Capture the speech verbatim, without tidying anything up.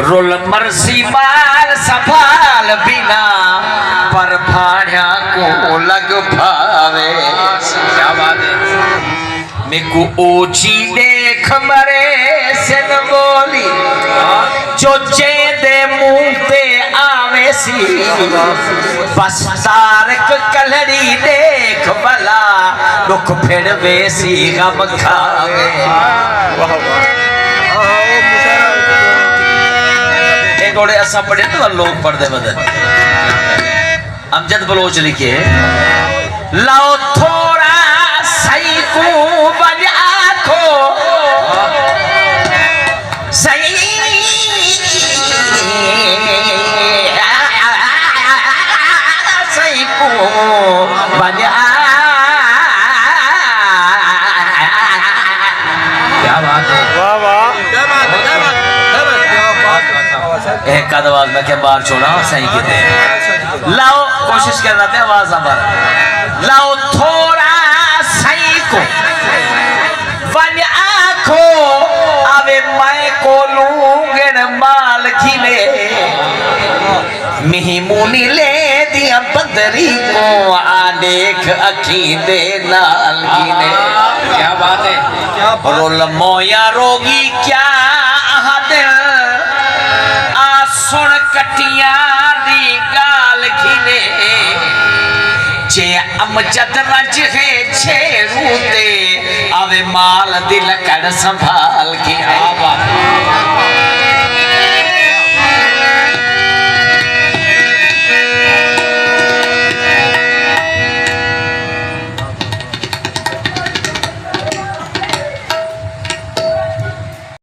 رل مرسی مال سنبھال بنا، پر بھاݨیاں کوں لڳ بھاوے۔ کیا بات ہے۔ میکوں اوچی ݙیکھ مرے سن ٻولی، جو جیندے منہ تے آوے سی۔ بس طارق کلہڑی ݙیکھ بھلا، ݙکھ پھڑ ویسی غم کھاوے۔ اے ڳوڑے اساں پڑھے تے لوگ پڑھدے ودن۔ امجد بلوچ لکھے، لو تھوڑا سئیں کوں ونڄ آکھو، سئیں، سئیں کوں ونڄ آ۔ کیا بات ہے۔ واہ، واہ۔ کیا بات ہے، کیا بات ہے، کیا بات ہے۔ اے قد آواز میں کہ باہر چھوڑا سئیں کیتے۔ لاؤ، کوشش کرنا تے آواز آ بار۔ لاؤ تھوڑا سئیں کوں ونڄ آکھو، آوے میں کولوں ڳݨ مال گھنے۔ مہمونی لے دیاں بندری کوں، آ ݙیکھ اکھیں دے نال گھنے۔ کیا بات ہے۔ رل مویا روڳی کیا آہدن، آ سݨ کٹیاں دی ڳالھ گھنے۔ جے امجد رنج ہے چھیڑوں تے، آوے مال دی لکڑ سنبھال گھنے۔ کیا بات ہے۔